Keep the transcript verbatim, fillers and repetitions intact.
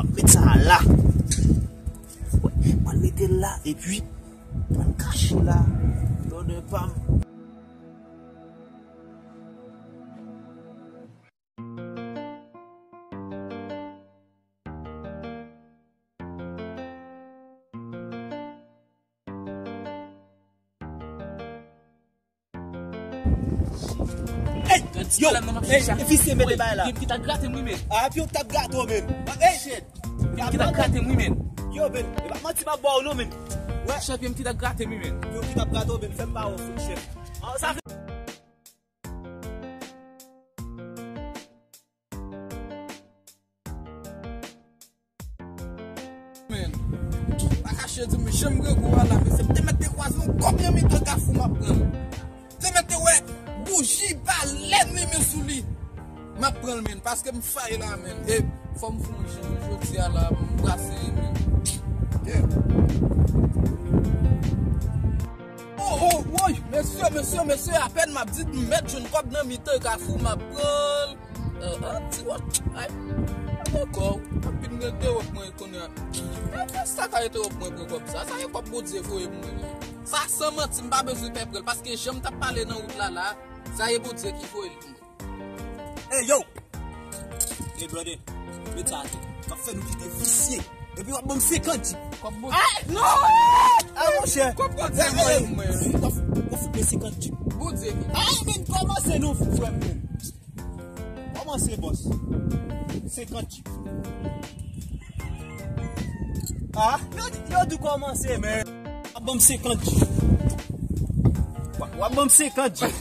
Met sa la. Mwen mete l la, epi mwen kache la. Lòdè pa m. Hey, yo, hey, visye mete bay la. Yo, ki ta grate m wi men. Ah, epi yo t ap grate w men. Hey, shit. Yo, ki ta grate m wi men. Yo, men, e pa manti m ap ba w non men. Wè. Chèf, yo, ki ta grate m wi men. Yo, ki t ap grate w men, fè m ba w fout chèf. Ah, sa fè Men. Pa kache di m, janm Grego a la, men se m te mèt te kwaze yon kòb nan mitan Kafou, m ap pran l. Te mèt te wè bouji balèn li men sou li. M ap pran l, men, paske m fay la, men. E fò m fè yon jan jodi a la, m brase, men. Yeah. Oh, oh, woy, mesye, mesye, mesye, apèn m ap di m mèt jwenn kòb nan mitan Kafou, m ap pran l. Ah, ah, ti wòch, ay, ankò, anpil gen de wòch mwen konnen. Sa ka ete wòch mwen pran kòb sa. Sa e kòb Bondye voye pou mwen li ye. Sa san manti, m pa bezwen pè pran l, paske jan m t ap pale nan wout la la, sa e Bondye ki voye l pou mwen. Hey, yo! Hey, brother, met sa atè. M ap fè nou kite visye. Epi w ap ban m senkant jip. Kòb Bondye. Ah, non! Ah, monchè. Kòb Bondye voye pou mwen. W ap fout mwen senkant jip. Bondye ki. Ah, men kòmanse non, frè m, men. Kòmanse, bòs. Senkant jip. Ah, yo, yo di kòmanse, men. W ap ban m senkant jip. W ap ban m senkant jip.